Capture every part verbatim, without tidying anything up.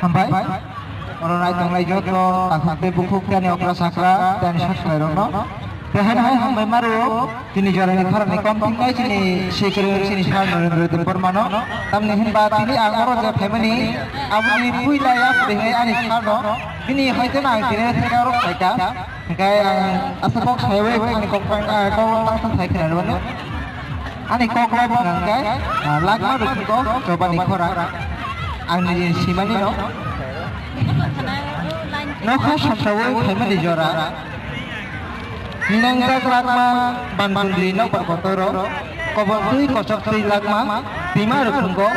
Hambai. Oro nai tonglai joto takhuk tei bukhuk tei ani okra sakra tei ani sakrai rokno. Tei hai hai hambai maro tini jorani khorang ni kom tingnai chini sikri chini sar Narendra Debbarma no. Tamni hinba tini ang oro je phaimani aboni puila ya phai ani sar no. Bini hai tei ang tini theka rok phaika. Hingke ang aswk kok saiwi ani kok pang, ah, kok tang tang sai khna rwmani. Ani kok rok hwnka hingke, ah, lakma rwkni kok chobani khorang. Ang nini simani no. Nokha samsawi phaimani jora. Ninangjak lakma banbundri nokbar kotoro. Kobon twi kochok twi lakma twima rwphwngo.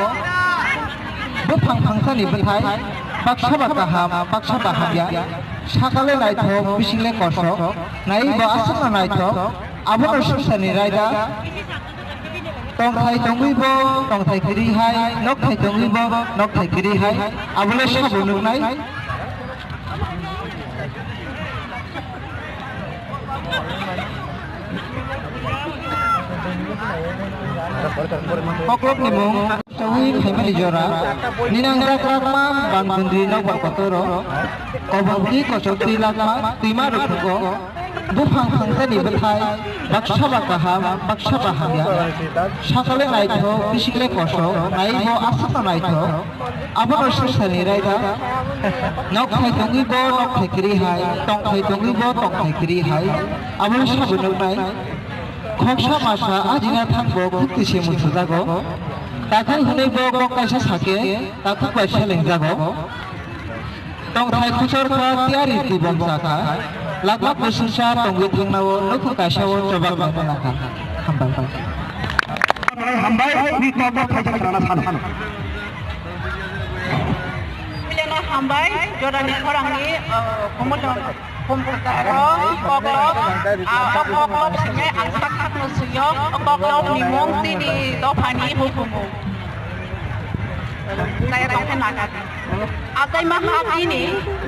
Buphang phangsani bwthai baksa ba kaham, baksa ba hamya. Sakale naithok, bisingle kosok, naiwi bo aswkno naithok, abono swngcharni raida. Tongthai tongwi bo tongthai kwrwi hai, nokthai tongwi bo nokthai kwrwi hai, abono sabo nuknai. Koklopni mung. Chawi phaimani jora, ninang jak lakma, banbundri nokbar kotoro, kobon twi kochok twi lakma, twima rwphwngo, buphang phangsani bwthai, baksa ba kaham, baksa ba hamya, sakale naithok, bisikle kosok, naiwi bo aswkno naithok, abono swngcharni raida, nokthai tongwi bo nokthai kwrwi hai, tongthai tongwi bo tongthai kwrwi hai, abono sabo nuknai. Khoksa masa ajina thangbo khukti se musujago. Takhuk hwnwi bo kok kaisa sake, takhuk bai selengjago. Tongthai khosor kha tiyari tibom chakha. Lakma kusungsa tongwi thangnao nukhung kaisao chobak bai manakha. Hambai. Hambai, ni tokbo thaijak rana sano. Milena hambai, jorani khorangni, uh, khumulon. Kumputaro, koklop, ah, o koklop simi ang sak sak no suyo, o koklop ni mung tini dophani hukumu. Kaya tongkhe nagadi. Atai ma ha tini,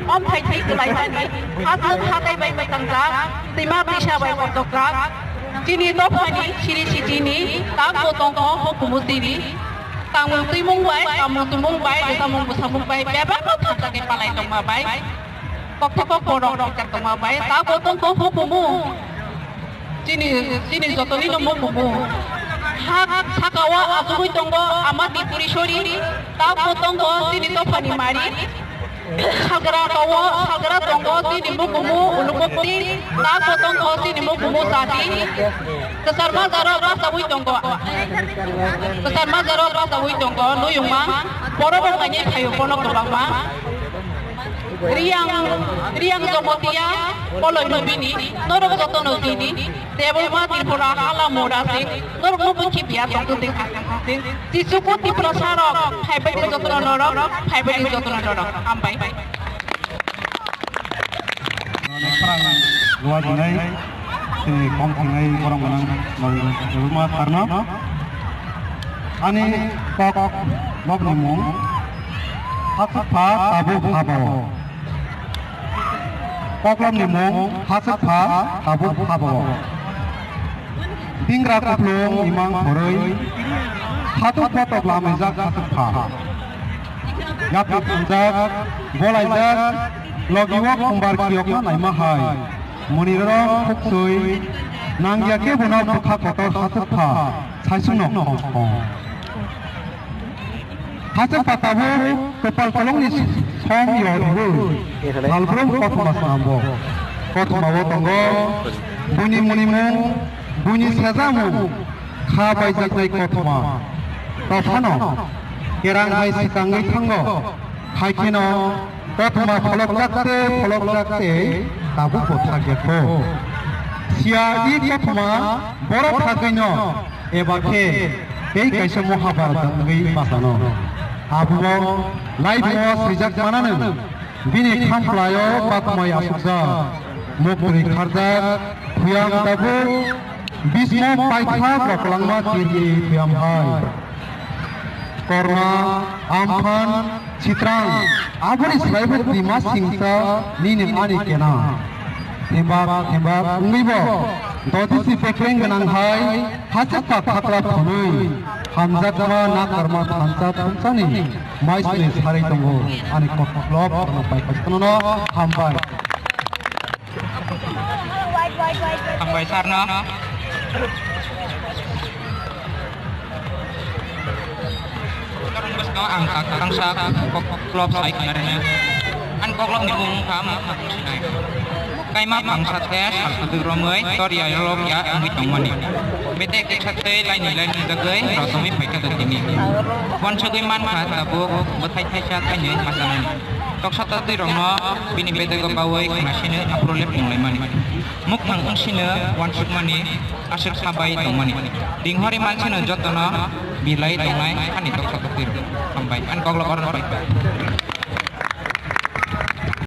om phai thai kwlai mani, ha thang ha tai bai bai tangjak, tima pisa bai kotogjak. Tini dophani, siri si tini, tak bo tongkho hukumu tini. Tangmung twimung bai, kamung tumung bai, rwchapmung bwsapmung bai, bebak no thansa khe palai tongma bai. Kokthai kok borok rijak tongma bai, ta bo tongkho hukumu. Chini, chini jotoni no mukumu. Hak sakao achugwi tongo ama Tripuri sori, ta bo tongkho chini dophani mari. Salgra kao, salgra tongo chini mukumu ulukukti, ta bo tongkho chini mukumu chati. Kwchar majaro bachaui tongo. Kwchar majaro bachaui tongo, nuyungma. Borok rok naini phaio bono kwbangma. Riyang, Riyang Jomotia, Poloi no bini, norok joto no tini, Debbarma Tripura, Hala Mura Singh, norok no bukhi biya tong tu ding, ding. Jisuku Tiprasa rok, phaibai ni joto no norok, phaibai ni joto no norok. Hambai. Khorang luajinai, chini kom thingnai borok gwnang Debbarma sir no. Ani kok, kok ni mung, Hachukpha Tabuk Habao. Koklopni mung Hachukpha Tabuk Habao. Bingra kuplung imang khoroi, khatuk kotok lamijak Hachukpha. Yapri thangjak, bolaijak, logi o khumbar khiyokma naima hai. Monirom khuksui, nangya khe bono bwkha kotor Hachukpha, saisungno khom khom. Hachukpha tabuk kwpal kolongni som yo rwui, salbrum kothoma snambo. Kothoma o tongo, buini munimung, buini sejamung, kha baijaknai kothoma. Tophano, kerang hai swkangwi thango, hai kheno, Kothoma pholokjak tei pholokjak tei tabukbo thakya kho. Siya i kothoma borok thagwino eba khe tei kaisa Mahabharata wngwi bachano. Abo laibo swijak mananw bini khamkhlaio bakmai asukjak, muktwi kharjak, thuyang tabuk, Bhismo paithak rok kwlangma kirni thuyam hai. Korma, Amphan, Chitrang, aboni slaibo Dima Singsa nini ani kena. Thembak, thembak, wngwibo, dodisi bekreng gwnang hai, hachukpa khakla phunui. Hamjakma nakarma thansa thumsani maisni sarwi tongo. Ani koklop ano pai khasnono hambai. Hambai sarno. Ang tangsa koklop sai khna rina. An koklop ni mung kha ma sinai. Kaima bangsa the salsa twi romwi tor ya lok ya wngwi tongmani. Bete kisa tei laini laini jagwi rotongwi phaikha tini. Wansugwi mankha tabuk bwthai thaisa thainwi masanani. Toksa tatwi rokno bini bete go bawi khna sino aphuru lepung laimani. Mukhang wngsino wansukmani aswk kha bai tongmani. Dinghori mansino jotono bilai tongnai ani toksa tatwi rok. Hambai. An koklop oro pai.